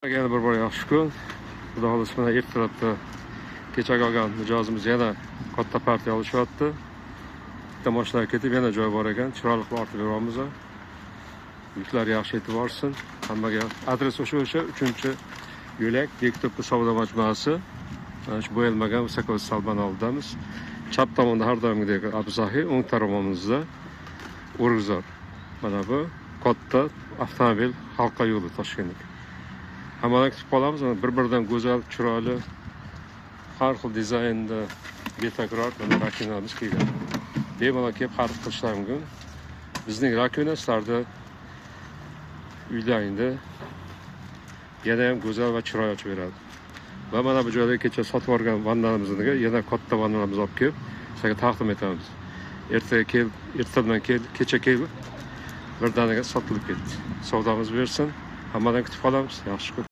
Yana bir bor yaxshi kun. Xudo xohlasa, mana ertalabda kechagi olgan mijozimiz yana katta partiya olishyapti. Bitta mashina ketib, yana joy bor ekan. Chiroyli qilib ortib beryapmiz. Yuklar yaxshi yetib borsin. Hammaga adres o'sha 3-yo'lak, Bekto'ppa savdo majmuasi. Mana shu bo'yalmagan высоко stolbani oldidamiz. Chap tomonda har doimgidek Abzahi, o'ng tomonimizda O'rg'izor. Mana bu katta avtomobil halqa yo'li Toshkentlik. Hammadan kutib qolamiz. Mana bir-biridan go'zal, chiroyli, har xil dizaynda betakror mana rakovinalarimiz kelgan. Bemalol kelib xarid qilishlari mumkin. Bizning rakovina sizlarda uylaringda yana ham go'zal va chiroyli ochib beradi. Va mana bu joyda kecha sotib olgan vannalarimizni yana katta vannalarimizni olib kelib sizlarga taqdim etamiz. Ertaga kel, erta bilan kel, kecha kel, birdaniga sotilib ketdi. Savdomiz bersin. Hammadan kutib qolamiz. Yaxshi kun.